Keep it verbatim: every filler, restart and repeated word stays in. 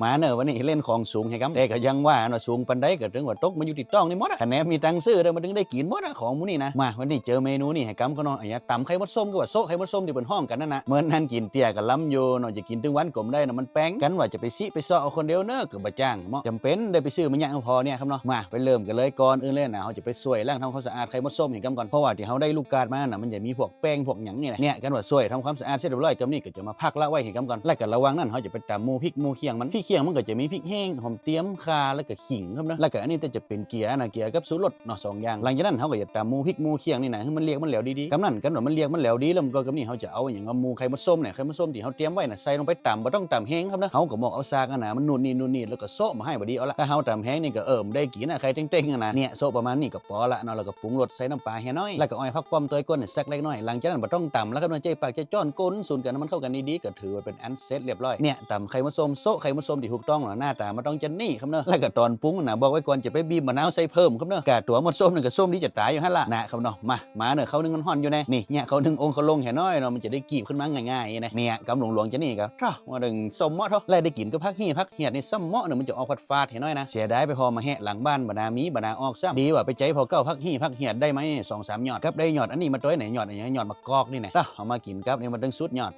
มาเน่อ วันนี้เล่นของสูงแหมกำ แต่ก็ยังว่าเนาะ สูงปานใดก็เถิงว่าตกมาอยู่ตี้ต๊องนี่หมดอะ คะแนนมีตังค์ซื้อเด้อ มันเถิงได้กิ๋นหมดอะ ของหมู่นี้นะ มา วันนี้เจอเมนูนี่แหมกำ เขาเนาะ อะหยัง ต๋ำไข่มดส้ม คือว่าโซะไข่มดส้มตี้เปิ้นฮ้องกั๋นนั่นนะ เมินนั้นกิ๋นเตี้ยก็ล้ำอยู่เนาะ จะกิ๋นตึงวันก็บ่ได้เนาะ มันแปง กันว่าจะไปซิไปเซาะเอาคนเดียวเน่อ ก็บ่จ้าง เมาะจ๋ำเป๋นได้ไปซื้อมาเยียะพอเนี่ยครับเนาะ มา ไปเริ่มกั๋นเลย ก่อนอื่นเลยนะ เฮาจะไปซ่วยล้างทำความสะอาดไข่มดส้มแหมกำก่อน เพราะว่าตี้เฮาได้ลูกก๊าดมาน่ะ มันจะมีพวกแป้งพวกหยังนี่นะ เนี่ย กันว่าซ่วยทำความสะอาดเสร็จเรียบร้อยกำนี่ ก็จะมาพักละไว้แหมกำก่อน แล้วก็ระหว่างนั้นเฮาจะไปต๋ำหมู่พริกหมู่เขียงมัน พริกเขียงมันก็จะมีพริกแห้ง หอมเตียม ข่า แล้วก็ขิงครับเนาะ แล้วก็อันนี้ก็จะเป๋นเกี๊ยะนะ เกี๊ยะกับชูรสเนาะ สองอย่าง หลังจากนั้นเฮาก็จะต๋ำหมู่พริกหมู่เขียงนี่นะ หื้อมันเรียกมันแหลวดีๆ กำนั้น กันว่ามันเรียกมันแหลวดีแล้ว มันก็กำนี่เฮาจะเอาอะหยัง เอาหมู่ไข่มดส้มเนี่ย ไข่มดส้มตี้เฮาเตรียมไว้น่ะ ใส่ลงไปต๋ำ บ่ต้องต๋ำแฮงครับเนาะ เฮาก็มองเอาซากอะนะ มันหนุดหนีดหนุดหนีด แล้วก็โซะบ่าหื้อบ่ดีเอาละ ถ้าเฮาต๋ำแฮงนี่ก็ เออ บ่ได้กิ๋นอะ ไข่เต๊งๆ อะนะ เนี่ย โซะประมาณนี้ก็ปอละเนาะ แล้วก็ปรุงรสใส่น้ำป๋าเหียน้อย แล้วก็อ้อยผักป้อมตวยก้นเนี่ยสักเล็กน้อย หลังจากนั้นบ่ต้องต๋ำแล้วครับเนาะ ใจ๊ปากใจ๊จ้อนคนสูนกั๋น หื้อมันเข้ากั๋นดีๆ ก็ถือว่าเป๋นอันเสร็จเรียบร้อย เนี่ย ต๋ำไข่มดส้ม โซะไข่มดส้มตี้ถูกต้องเนาะ หน้าต๋ามันต้องจะนี่ครับเนาะ แล้วก็ต๋อนปรุงนะ บอกไว้ก่อนจะไปบีบมะนาวใส่เพิ่มครับเนาะ กาตั๋วมดส้มนี่ก็ส้มดีจะต๋ายอยู่หั้นละนะครับเนาะ มา มาเน่อ ข้าวนึ่งมันฮ้อนอยู่แน่ นี่ เนี่ย ข้าวนึ่งองค์เขาลงเหียน้อยเนาะ มันจะได้กีบขึ้นมาง่ายๆ นะ เนี่ย กำหลวงๆ จะนี่ก็ เต๊อะ ว่าเถิงส้มเมาะเต๊อะ แล้วได้กิ๋นกับผักหี่ผักเหียดนี่ซ้ำเมาะเน่อ มันจะออกฝาดๆ เหียน้อยนะ เสียดายไปผ่อมาแหะหลังบ้านบ่นามีบ่นาออกซ้ำ ดีว่าไปใจ๊ผ่อเก๊าผักหี่ผักเหียดได้มาสองสามยอด กับได้ยอดอันนี้มาตวยเนี่ย ยอดอะหยัง ยอดมะกอกนี่นะ เต๊อะ เอามากิ๋นกับนี่มันเถิงสุดยอด